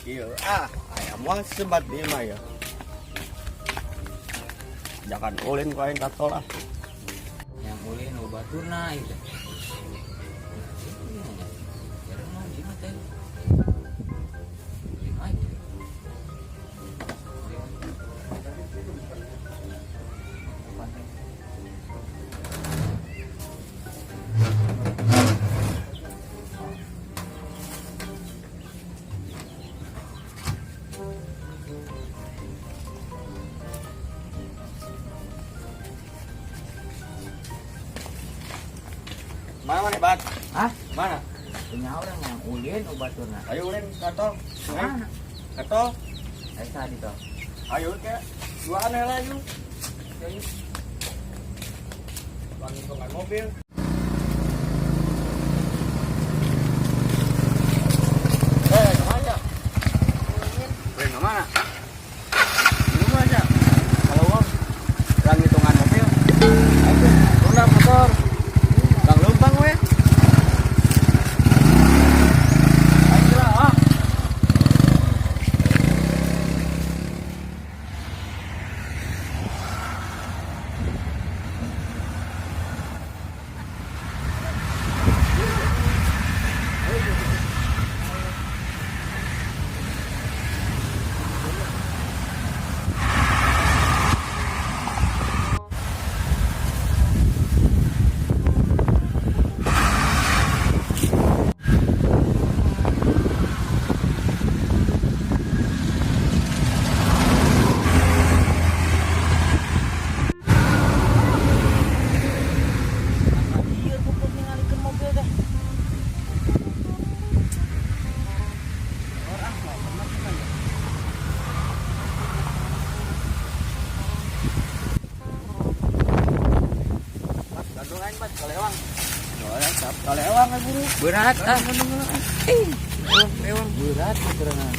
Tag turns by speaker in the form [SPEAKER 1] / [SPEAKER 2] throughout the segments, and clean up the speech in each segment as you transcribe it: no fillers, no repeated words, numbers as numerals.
[SPEAKER 1] Kieu ah, aya moal sebat di mah ya. Jangan ulin ku aing ka tol ah.
[SPEAKER 2] Yang ulin nu baturna ieu teh. Jarang mah di mah teh. Ulin aja.
[SPEAKER 1] Mana mana bat?
[SPEAKER 2] Hah?
[SPEAKER 1] Mana?
[SPEAKER 2] Punya orang yang ulin nu baturna.
[SPEAKER 1] Ayo ulin ka tol.
[SPEAKER 2] Mana?
[SPEAKER 1] Ka tol.
[SPEAKER 2] Ayo tadi toh.
[SPEAKER 1] Ayo ke. Duaan heula yuk. Ayo. Bang mobil. Eh, kemana? Ulin kemana? Minum aja. Kalau uang, lang hitungan mobil. Ayo, tunda motor. Lang lumpang we. Ayo lah, ah.
[SPEAKER 2] Iya, pupuk ningalikeun mobil teh.
[SPEAKER 1] Orang mau kemana ya? Mas, gandung aing, Mas, kalewang. Soalnya cap kalewang ai buru.
[SPEAKER 2] Berat ah.
[SPEAKER 1] Eh, lewang.
[SPEAKER 2] Berat beneran.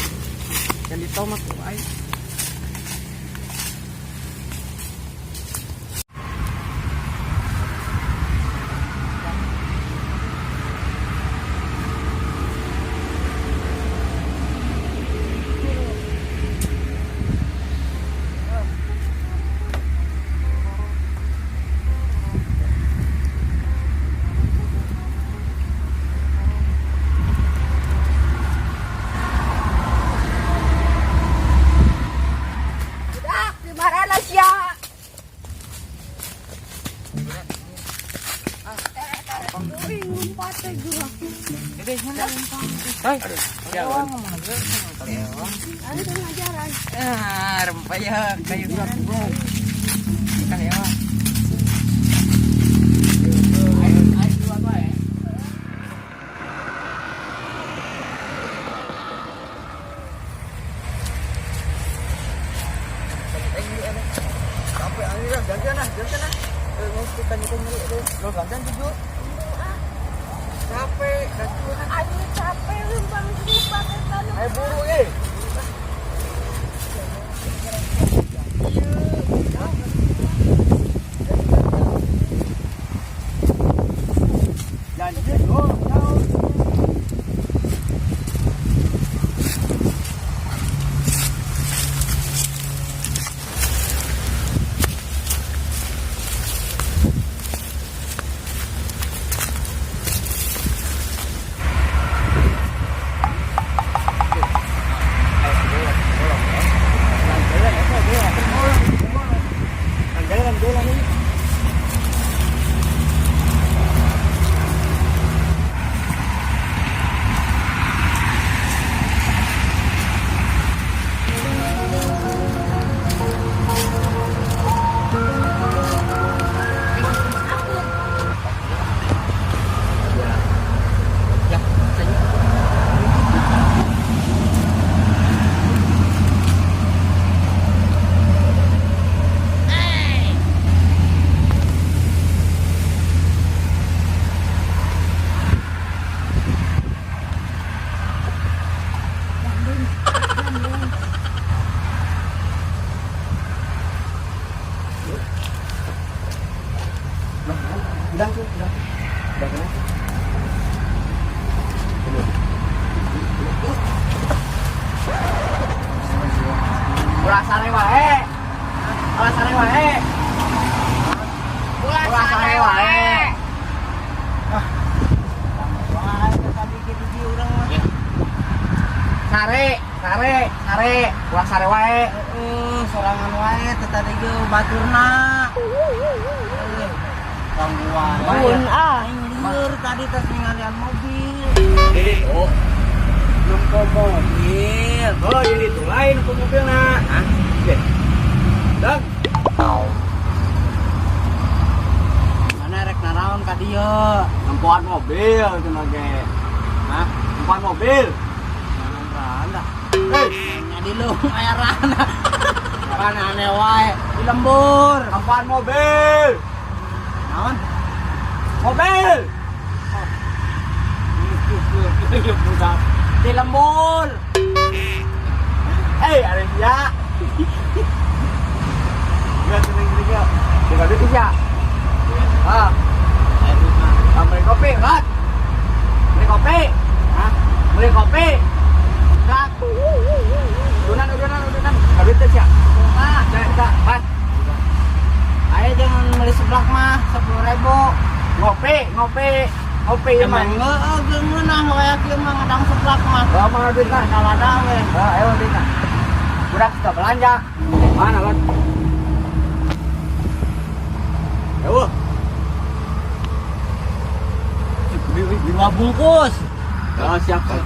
[SPEAKER 1] Yang ditomak ku aing.
[SPEAKER 3] Budak, di mana sia? Uing lompat teh gua.
[SPEAKER 2] Gede mana? Hai.
[SPEAKER 1] Jalan.
[SPEAKER 2] Kalewang.
[SPEAKER 3] Ayo dong ngajaran.
[SPEAKER 2] Ah, rempeyek kayu kalewang. Ayo, ayo dua bae.
[SPEAKER 1] Sampai aing lah, gantian ah, gantian ah. Eh, mau kita nyitung dulu deh. Lo gantian tujuh. Capek, gantian.
[SPEAKER 3] Ayo capek lempang lompat eta nu.
[SPEAKER 1] Ayo buru eh. Janji, oh, jauh. Jalan, jalan ini.
[SPEAKER 2] Ya, saya.
[SPEAKER 1] Udah tuh, udah. Udah kena. Ulah sare wae. Ulah sare wae. Ulah sare wae.
[SPEAKER 2] Wah, tadi gitu di urang mah.
[SPEAKER 1] Sare, sare, sare, ulah sare wae.
[SPEAKER 2] Heeh, sorangan wae teh tadi ge baturna. Gangguan.
[SPEAKER 3] Bun ah.
[SPEAKER 2] Aing lieur tadi tas ningalian mobil.
[SPEAKER 1] Jadi oh,
[SPEAKER 2] Nempo mobil.
[SPEAKER 1] oh jadi itu lain ke mobilna. Hah? Dang,
[SPEAKER 2] Mana rek naraon ka dieu?
[SPEAKER 1] nempoan mobil cenah ge. Hah? Nempoan mobil.
[SPEAKER 2] Jangan randa.
[SPEAKER 1] Hei,
[SPEAKER 2] Nya di leuweung aya randa. Kan aneh wae di lembur.
[SPEAKER 1] nempoan mobil.
[SPEAKER 2] Naon?
[SPEAKER 1] Mobil.
[SPEAKER 2] Budak. Di lembur.
[SPEAKER 1] Hei, ada sia. Enggak seneng gini ya. Tinggal duit sia. Ah, ah, beli kopi, Rat. Beli kopi. Hah? Beli kopi. Rat. Udunan, udunan, udunan. Enggak duit sia.
[SPEAKER 2] Ah,
[SPEAKER 1] Cek, Mas.
[SPEAKER 2] ayo jangan beli seblak mah 10.000.
[SPEAKER 1] Ngopi, ngopi. Ngopi ya,
[SPEAKER 2] Emang
[SPEAKER 1] Mas.
[SPEAKER 2] heeh geus ngeunah we kieu mah ngadang seblak mah.
[SPEAKER 1] Oh, mana duit lah.
[SPEAKER 2] Lada we.
[SPEAKER 1] Ah, ayo duit lah. Budak sudah belanja. Mana, Lot? Jauh.
[SPEAKER 2] Dua bungkus.
[SPEAKER 1] Oh, siap, siap.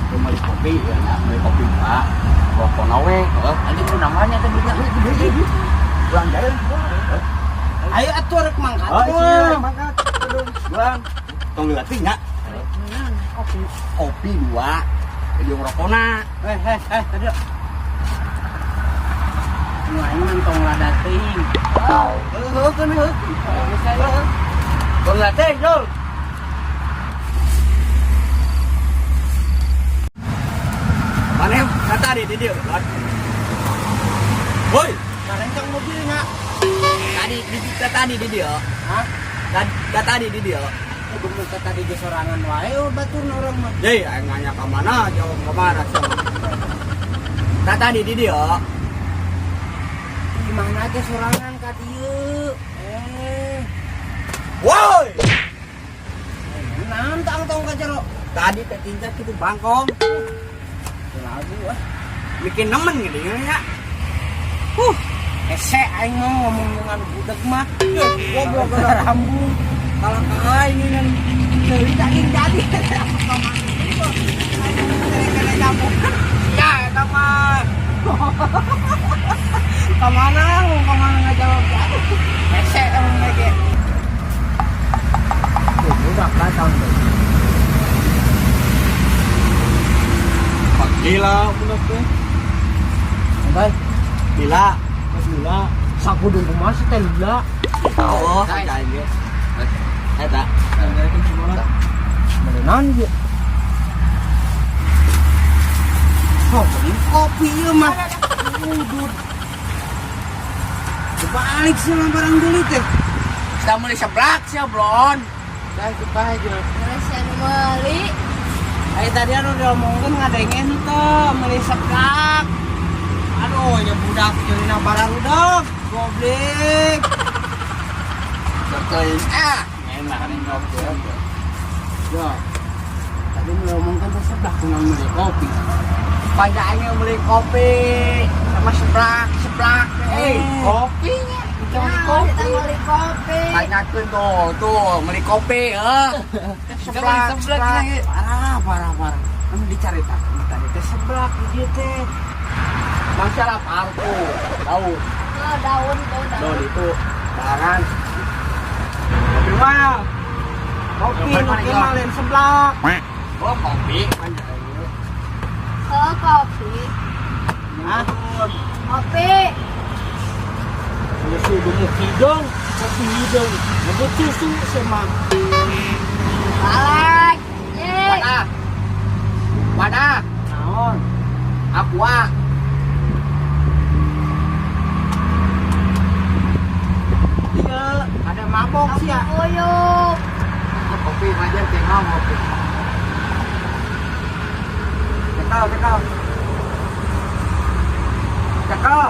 [SPEAKER 1] Aku beli kopi ya, nak beli kopi Pak. Rokok nawe, heeh.
[SPEAKER 2] Anjing lu namanya teh duitnya.
[SPEAKER 1] Pulang jaya.
[SPEAKER 2] Ayo atuh rek mangkat.
[SPEAKER 1] Oh, iya, mangkat. Pulang. Tong leutik nya.
[SPEAKER 2] Kopi.
[SPEAKER 1] Kopi dua. Jeung rokona.
[SPEAKER 2] Eh, eh, eh, tadi. Nu aing mah tong lada teuing.
[SPEAKER 1] Heuh, keun heuh. Tong leutik, Jul. Mana kata di di dieu? Woi,
[SPEAKER 2] Karencang mobilnya.
[SPEAKER 1] tadi di tadi di dieu.
[SPEAKER 2] Hah?
[SPEAKER 1] Tadi di dieu.
[SPEAKER 2] Geus tadi ge sorangan wae oh batur urang mah.
[SPEAKER 1] Jadi, aing nanya ke mana, jawab ke mana sih. Tadi di dieu.
[SPEAKER 2] Gimana ge sorangan ka dieu? Eh,
[SPEAKER 1] Woi,
[SPEAKER 2] naon tang tong ka jero?
[SPEAKER 1] tadi teh tinjak gitu bangkong.
[SPEAKER 2] Lagu ah.
[SPEAKER 1] Bikin nemen gitu ya.
[SPEAKER 2] Huh, hese aing mah ngomong dengan budak mah. Goblok gara rambung.
[SPEAKER 1] Kalau ke aing ini kan
[SPEAKER 2] Deui daging jadi.
[SPEAKER 1] ya eta mah.
[SPEAKER 2] Kemana mau kemana ngajawab? Hese emang lagi.
[SPEAKER 1] Tuh, budak datang tuh. Gila budak teh.
[SPEAKER 2] Bye.
[SPEAKER 1] Gila, gila.
[SPEAKER 2] Sakudung kumaha sih teh lila.
[SPEAKER 1] Oh, aing ge. Eta.
[SPEAKER 2] Beli naon ieu? Oh, beli kopi ieu mah. Udut. Balik sih lah barang beli teh.
[SPEAKER 1] Kita mulai seblak sih, Blon.
[SPEAKER 2] Dah goodbye gitu.
[SPEAKER 3] Geus anu meuli.
[SPEAKER 2] Ayo tadi anu diomongkeun ngadengin tuh meuli seblak. Aduh, ya budak jeulina barang udah. Goblek.
[SPEAKER 1] Betul. Ah, enak nih ngopi.
[SPEAKER 2] Ya. Tadi ngomongkan teh seblak kunaon meuli kopi.
[SPEAKER 1] Banyak yang beli kopi sama seblak, seblak. Eh,
[SPEAKER 2] kopinya. Kita beli
[SPEAKER 3] Nah,
[SPEAKER 2] kopi.
[SPEAKER 3] kita meuli kopi.
[SPEAKER 1] tanyakeun tuh, tuh beli kopi, heh. Seblak, seblak.
[SPEAKER 2] Parah, parah, parah. Anu dicaritakeun tadi teh seblak di dieu teh.
[SPEAKER 1] Mangsa lapar tuh, daun,
[SPEAKER 3] Oh, daun tuh, daun.
[SPEAKER 1] daun itu barangan. Kopi mah.
[SPEAKER 2] Kopi
[SPEAKER 1] Kopi
[SPEAKER 2] nu
[SPEAKER 1] mana,
[SPEAKER 2] kieu
[SPEAKER 1] Jol?
[SPEAKER 2] mah lain seblak.
[SPEAKER 1] Oh, kopi.
[SPEAKER 3] Oh, kopi.
[SPEAKER 2] Hah?
[SPEAKER 3] Kopi.
[SPEAKER 2] Susu gemuk hidung, kopi hidung, ngebut susu semang.
[SPEAKER 3] Balik. Ye.
[SPEAKER 1] Wadah. Wadah.
[SPEAKER 2] Naon?
[SPEAKER 1] Aqua.
[SPEAKER 2] Iya, ada mabok sih ya.
[SPEAKER 3] Uyup.
[SPEAKER 1] Kopi aja tinggal ngopi. Cekel, cekel. Cekel.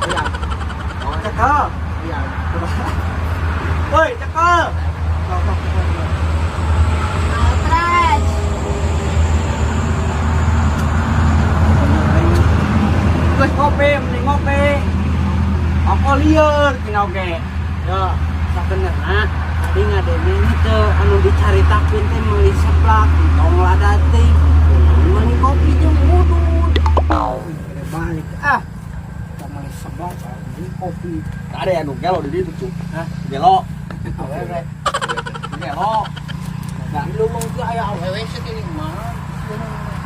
[SPEAKER 2] Iya.
[SPEAKER 1] Cekel.
[SPEAKER 2] Iya.
[SPEAKER 1] Woi, cekel.
[SPEAKER 2] Sok, sok, sok, sok.
[SPEAKER 3] Altres.
[SPEAKER 1] Geus ngopi, mending ngopi. Apa lieur tina oge.
[SPEAKER 2] Yo, sabenerna tadi ngadenge teu anu dicaritakeun teh meuli seblak, entong lada teh. Meuli kopi jeung udud. Wih, balik ah. Kita meuli seblak, beli kopi.
[SPEAKER 1] Ada yang gelo di ditu, Cuk.
[SPEAKER 2] Hah?
[SPEAKER 1] Gelo.
[SPEAKER 2] Awewe.
[SPEAKER 1] Gelo.
[SPEAKER 2] Nah, lu mau ge aya awewe sih mah.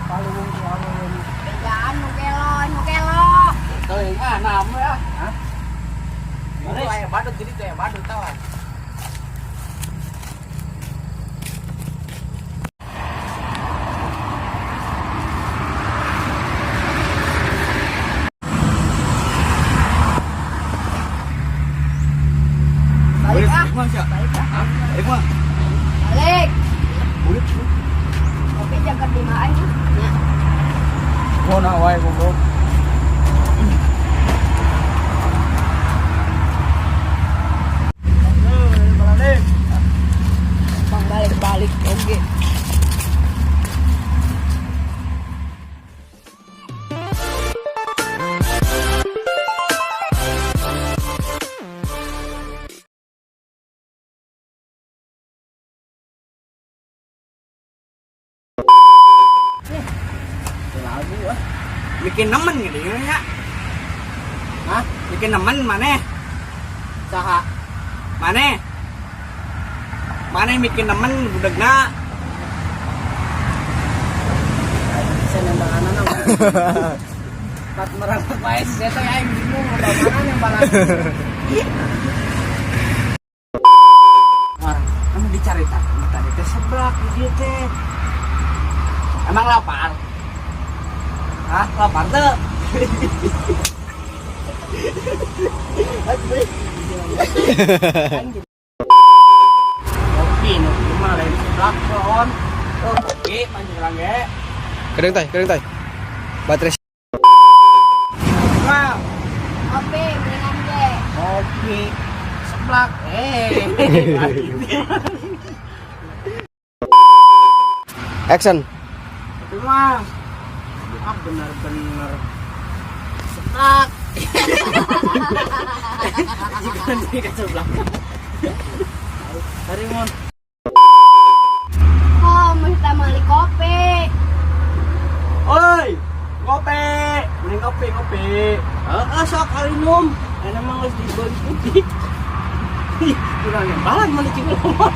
[SPEAKER 2] Kalau mau awewe.
[SPEAKER 3] Bejaan nu gelo, nu gelo.
[SPEAKER 1] Teuing ah, nama ya.
[SPEAKER 2] Hah?
[SPEAKER 1] Itu aya badut jadi teh badut tahu.
[SPEAKER 3] Balik ah.
[SPEAKER 1] Balik
[SPEAKER 3] ah.
[SPEAKER 1] Balik mah.
[SPEAKER 3] Balik.
[SPEAKER 1] Bulit.
[SPEAKER 3] Kopi jaga di mana aing? Ya.
[SPEAKER 1] Gua nak wae goblok. Balik.
[SPEAKER 3] Bang balik-balik oge.
[SPEAKER 2] Lagu ah.
[SPEAKER 1] Bikin nemen gitu ya.
[SPEAKER 2] Hah?
[SPEAKER 1] Bikin nemen maneh?
[SPEAKER 2] Saha?
[SPEAKER 1] Maneh? Maneh bikin nemen budegna.
[SPEAKER 2] Bisa nembangan apa? Pat merangkak wae sih teh aing bingung nembangan nembangan.
[SPEAKER 1] Wah, anu dicaritakeun tadi teh seblak di dieu teh. Emang lapar? Hah, lapar teu?
[SPEAKER 2] Kopi nu mah lain seblak pohon.
[SPEAKER 1] Oh, kopi pancing urang ge.
[SPEAKER 4] Kering tay, kering tay. Baterai.
[SPEAKER 1] Nah,
[SPEAKER 3] Kopi mendingan ge.
[SPEAKER 2] Kopi seblak.
[SPEAKER 4] Action.
[SPEAKER 1] kopi mah.
[SPEAKER 2] Ah bener-bener seblak. Jika nanti ke seblak. Hari mon.
[SPEAKER 3] Oh, mesti meuli kopi.
[SPEAKER 1] Oi, ngopi. Mending ngopi, ngopi.
[SPEAKER 2] Heeh, sok alinum. Enak mah geus dibeli putih. Ih, kurang nembalan meuli cing ngomong.